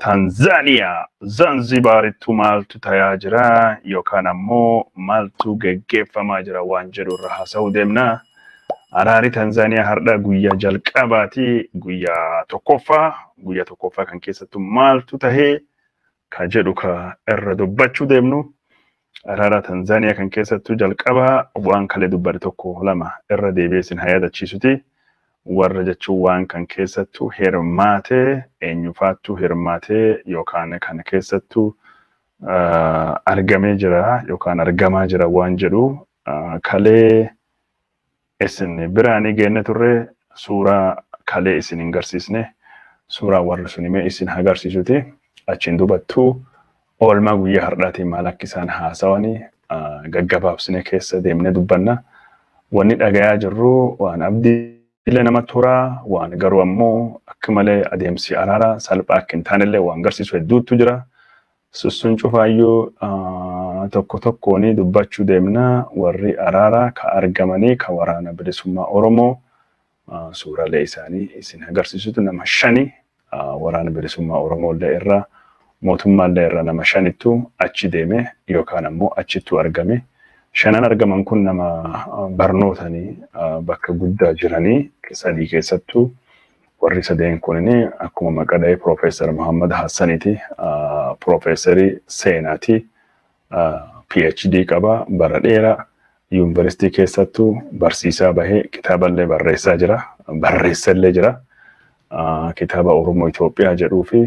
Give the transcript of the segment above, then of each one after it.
Tanzaaniyaa Zanzibaarittu maaltu tayaa jira yookaan ammoo maaltu geggeeffamaa jira waan jedhu irra haasa'uu deemna. Araari Tanzaaniyaa har'a guyyaa jalqabaati. Guyyaa tokkoffaa. Guyyaa tokkoffaa kan keessattu maaltu tahee ka jedhu ka irra dubbachuu deemnu. Araara Tanzaaniyaa kan keessattuu jalqabaa waan kalee dubbate tokko lama irra deebi'ee isin haa yaadachiisuti. Warra jechuun waan kan keessattuu hirmaatee, eenyufaattuu hirmaatee yookaan kan keessattuu argamee jira yookaan argamaa jira waan jedhu kalee isin biraan geenne turre. Suuraa kalee isin hin garsiisne, suuraa warri sun himee isin agarsiisuti. Achiin dubattuu oolmaa guyyaa har'aatiin maal akka isaan haasawanii gaggabaabsine keessa deemnee dubbanna. Wanni dhagayaa jirru waan abdii illee namatti horaa, waan garuu ammoo akka malee adeemsi araaraa salphaa akka hin taanellee waan agarsiisu hedduutu jira. Sussun cufaayyuu tokko tokkoon dubbachuu deemna. Warri araaraa ka argamanii ka Waraana Bilisummaa Oromoo suuraalee isaanii isin agarsiisutu. Nama shani Waraana Bilisummaa Oromoo illee irraa, mootummaallee irraa nama shanittu achi deeme yookaan ammoo achittu argame. Shanan argaman kun nama barnootanii bakka guddaa jiranii sadii keessattuu. Warri sadeen kunin akkuma maqaa dha'ee Piroofeesar Muhammad Hassaniiti. Piroofeesarii seenaati. PhD qaba, bara dheeraa yuunivarsiitii keessattuu barsiisaa bahee kitaaballee barreessaa jira. Barreessallee jira. Kitaaba Oromoo Itoophiyaa jedhuu fi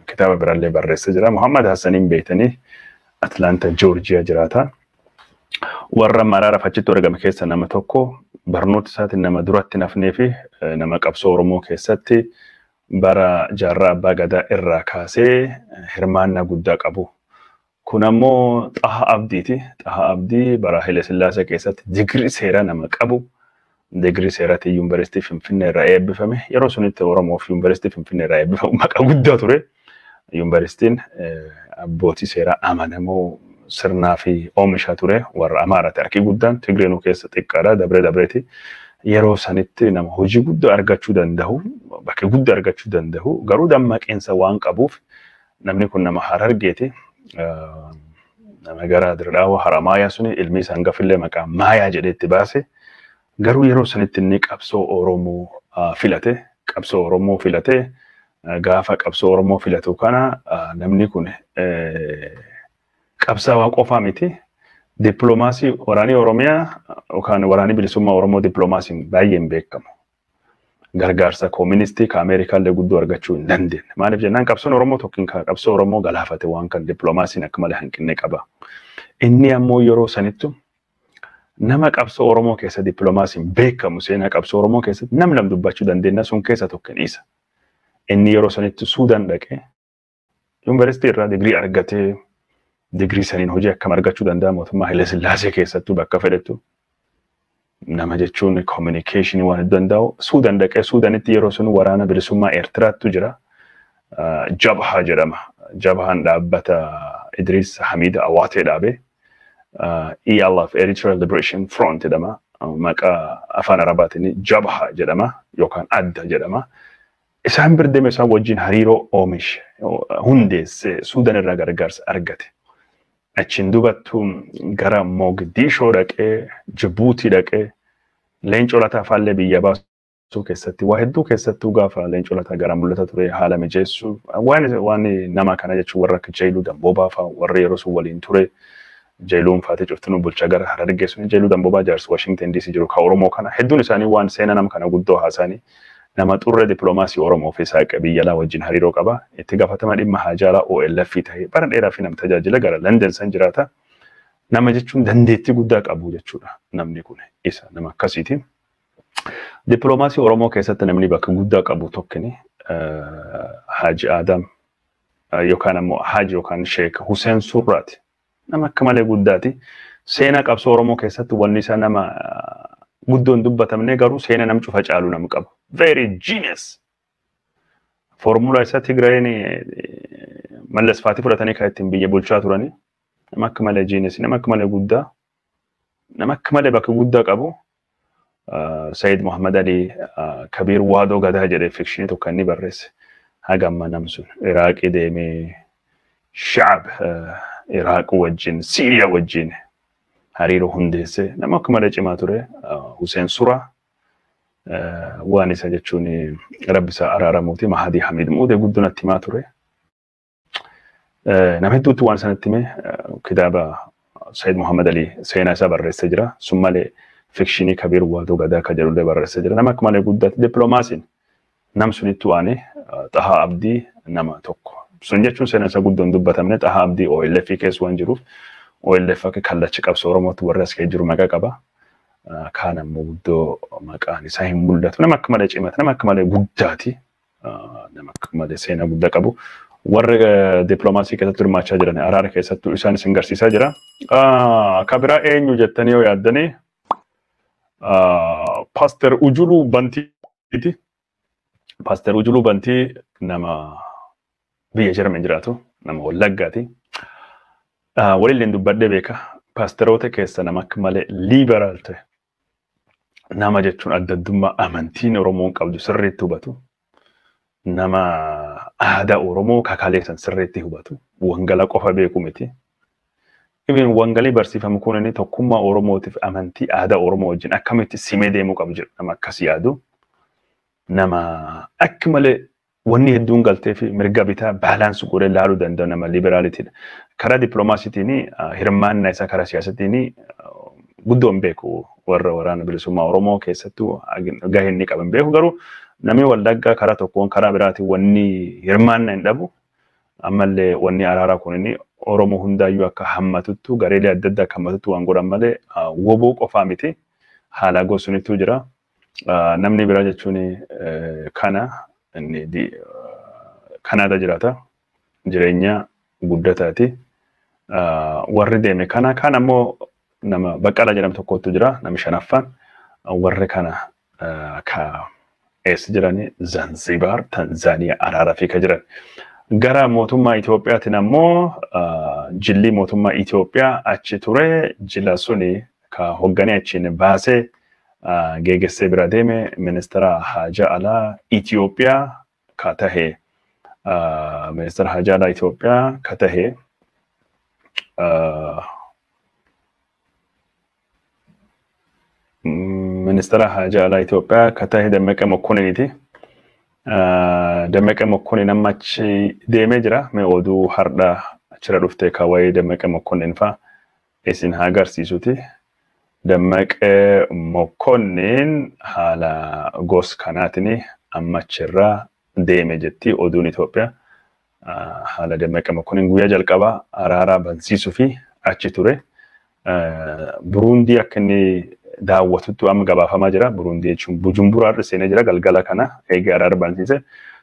kitaaba birallee barreessaa jira. Muhammad Hassaniin beektanii, Atlaanta Joorjiyaa jiraata. Warra araaraaf achitti argame keessa nama tokko, barnoota isaatiin nama duratti nafnee fi nama qabsoo Oromoo keessatti bara Jaarraa Abbaa Gadaa irraa kaasee hirmaannaa guddaa qabu. Kun ammoo Xaha Abdiiti. Xaha Abdii bara Haile Sillaasee keessatti digirii seeraa nama qabu. Digirii seeraatiin Yuunivarsiitii Finfinnee irraa eebbifame. Yeroo sunitti Oromoof Yuunivarsiitii Finfinnee irraa eebbifamu maqaa guddaa ture. Yuunivarsiitiin abbootii seeraa amanamoo sirnaa fi oomishaa ture. Warra Amaaraati harki guddaan, Tigreenuu keessa xiqqaadha, dabree dabreeti. Yeroo sanitti nama hojii guddaa argachuu danda'u, bakka guddaa argachuu danda'u, garuu dammaqinsa waan qabuuf. Namni kun nama Harargeeti. Nama gara Dirdaawaa Haramaayaa suni, ilmi isaa hangafillee maqaa Maayaa jedhee itti baase. Garuu yeroo sanitti inni qabsoo Oromoo filate, qabsoo Oromoo filate. Gaafa qabsoo Oromoo filatu kana namni kun qabsaawaa qofaa miti. Dippiloomaasii waraanii Oromiyaa yookaan Waraanii Bilisummaa Oromoo dippiloomaasiin baay'een beekamu. Gargaarsa kooministii ka Ameerikaallee guddoo argachuu hin dandeenye. Maaliif jennaan, qabsoon Oromoo tokkiin qabsoo Oromoo galaafate waan kan dippiloomaasiin akka malee hanqinne qaba. Inni ammoo yeroo sanittu nama qabsoo Oromoo keessa dippiloomaasiin beekamu, seenaa qabsoo Oromoo keessatti nam lam dubbachuu dandeenya, sun keessa tokko isa. Inni yeroo sanitti Suudaan dhaqee yuunivarsiitii irraa digirii argatee, digirii saniin hojii akkam argachuu danda'a mootummaa Haile Sillaasee keessattuu bakka fedhettu. Nama jechuun communication waan danda'u Suudaan dhaqee, Suudaanitti yeroo sun Waraana Bilisummaa Eertiraattu jira. Jabhaa jedhama. Jabhaan dhaabbata Idris Hamid Awaatee dhaabe. ELF, Eritrea Liberation Front jedhama. Maqaa afaan Arabaatiin Jabhaa jedhama yookaan Adda jedhama. Isaan bira deeme, isaan wajjin hariiroo oomishe, hundeesse, Suudaan irraa gargaarsa argate. Achiin dubattu gara Mogadishoo dhaqee, Jibuutii dhaqee, Leencoo Lataa faallee biyya baasuu keessatti waa hedduu keessattuu gaafa Leencoo Lataa gara mul'ata ture haala mijeessuu waan nama kana jechuun warra akka Jeeluu Damboobaa fa'aa, warra yeroo sun waliin ture. Jeeluun faatee cuftinuu bulchaa gara Harargee sun, Jeeluu Damboobaa jaarsi Washington DC jiru ka Oromoo kana, hedduun isaanii waan seenaa nama kana guddoo haasanii, nama xurree dippiloomaasii Oromoo fi saaqee biyya alaa wajjin hariiroo qaba. Itti gaafatama dhimma haajaalaa OLF ta'ee bara dheeraa fi nama tajaajila, gara London san jiraata. Nama jechuun dandeettii guddaa qabu jechuudha. Namni kun isa nama akkasiiti. Dippiloomaasii Oromoo keessatti namni bakka guddaa qabu tokkini Haji Adam yookaan ammoo Haji yookaan Sheek Hussein Surraati. Nama akka malee guddaati. Seenaa qabsoo Oromoo keessatti wanni isaa nama guddoon dubbatamne, garuu seenaa nam cufa caalu nam qabu. Very genius. Foormulaa isaa Tigraayeen Mallas faatii fudhatanii kan ittiin biyya bulchaa turanii. Nama akka malee genius, nama akka malee guddaa, nama akka malee bakka guddaa qabu. Sayid Muhammad Ali Kabiir Waadoo Gadaa jedhee fiction tokko inni barreesse. Haga amma nam sun Iraaqii deemee shacab Iraaq wajjin Siiriyaa wajjin hariiroo hundeessee nama akka malee cimaa ture. Hussein Suraa waan isa jechuun rabbi isaa araaramuuti Mahadii Hamid Muudee guddinatti himaa ture. Nama hedduutti waan sanatti hime kitaaba Sayyid Muhammad Ali seenaa isaa barreessee jira. Sun malee fikshinii Kabiir Waadoo Gadaa akka jedhullee barreessee jira. Nama akka malee guddaatti dippiloomaasiin nam sunitti waan Xahaa Abdii nama tokko. Sun jechuun seenaa isaa guddoon dubbatamne Xahaa Abdii OLF keessa waan jiruuf OLF akka kallacha qabsoo Oromootti warri as keessa jiru maqaa qaba. Kaan ammoo guddoo maqaan isaa hin mul'atu. Nama akka malee cimaati. Nama akka malee guddaati. Nama akka malee seenaa guddaa qabu. Warri dippiloomaasii keessatti hirmaachaa jiran araara keessattuu isaan isin garsiisaa jira. Ka biraa eenyu jettanii yoo yaaddanii Paaster Ujuluu Bantiiti. Paaster Ujuluu Bantii nama biyya Jarman jiraatu, nama Wallaggaati. Walilleen dubbadhee beeka. Paasteroota keessa nama akka malee liiberaal ta'e. Nama jechuun adda addummaa amantiin Oromoon qabdu sirriitti hubatu. Nama aadaa Oromoo kakaleessan sirriitti hubatu. Wangala qofa beeku miti. Even wangalii barsiifamu kun inni tokkummaa Oromootiif amantii aadaa Oromoo wajjin akkamitti simee deemuu qabu jedhu nama akkas yaadu. Nama akka malee wanni hedduun galtee fi mirga bitaa baalaansi godhee laaluu danda'u nama liberaaliitiidha. Karaa dippiloomaasiitiin hirmaannaa isaa karaa siyaasatiin guddoo hin beeku warra waraana bilisummaa Oromoo keessattuu gahee inni qaban beeku garuu namni Wallaggaa karaa tokkoon karaa biraatiin wanni hirmaannaa hin dhabu. Ammallee wanni araaraa kun inni Oromoo hundaayyuu akka hammatuttu gareelee adda addaa akka hammatuttu waan godhan malee woboo qofaa miti haala gosunittuu jira. Namni biraa jechuun kana inni Kanaada jiraata. Jireenya guddataati. Warri deeme kana kaan ammoo nama Baqqalaa jedhamu tokkotu jira namni shanaffaan warri kana ka eessa jirani Zanzibar, Tanzaaniyaa araaraa fi ka jiran. Gara mootummaa Itoophiyaatiin ammoo jilli mootummaa Itoophiyaa achi ture jila suni ka hoogganee achiin baasee geegessee bira deeme ministeera haajaa alaa Itoophiyaa ka tahe ministeera haajaa alaa Itoophiyaa ka tahe ministeera haajaa alaa Itoophiyaa ka tahe Dammaqee Mokkonniniiti. Dammaqee Mokkonnin amma achi deemee jira. Mee oduu hardha achirra dhuftee ka waa'ee Dammaqee Mokkonnin fa'a isin haa agarsiisuti. Dammaqee Mokkonnin haala gos kanaatiin amma achirraa deeme jetti oduun Itoophiyaa. Haala Dammaqee Mokkonnin guyyaa jalqabaa araaraa bansiisuu fi achi ture. Buruundii akka inni daawwatuttu amma gabaafamaa jira. Buruundii jechuun Bujumburaarra seenee jira galgala kana eegee araara bansiise.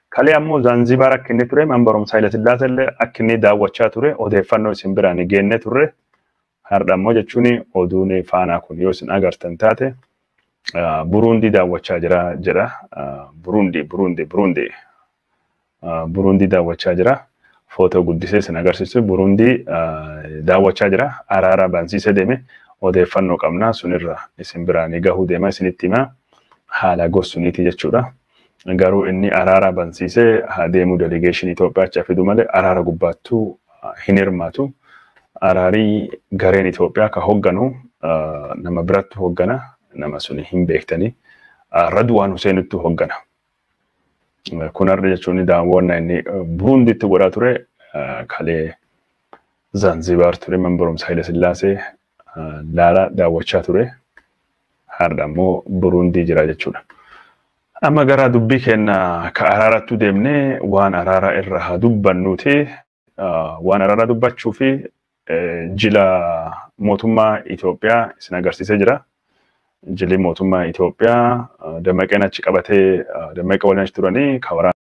Kalee ammoo Zanzibaar akka inni ture man barumsa Haile Sillaasee illee akka inni daawwachaa ture odeeffannoo isin biraan geenne turre. Har'a ammoo jechuun oduun faanaa kun yoo isin agartan taate Buruundii daawwachaa jira jedha. Buruundii Buruundii Buruundii Buruundii daawwachaa jira. Footoo guddisee isin agarsiisu Buruundii daawwachaa jira. Araara bansiisee deeme odeeffannoo qabna sunirra isin biraan gahuu deema isinitti hima haala gosuniiti jechuudha. Garuu inni araara bansiisee haa deemu delegeeshinii Itoophiyaa achi fidu malee araara gubbaattuu hin hirmaatu. Araarii gareen Itoophiyaa ka hoogganu nama biratti hooggana nama suni hin beektanii Radwaan Huseenittu hooggana. Kun har'a jechuun daawwannaa inni Buruundiitti godhaa ture kalee Zanzibaar ture man barumsa Haile Sillaasee laala daawwachaa ture. Har'a ammoo Buruundii jira jechuudha. Amma gara dubbii keenya ka araarattu deemnee waan araaraa irra haa dubbannuuti. Waan araaraa dubbachuu fi jila mootummaa Itoophiyaa isin agarsiisee jira. Jilli mootummaa Itoophiyaa Dammaqeen achi qabatee Dammaqee waliin achi turanii ka waraana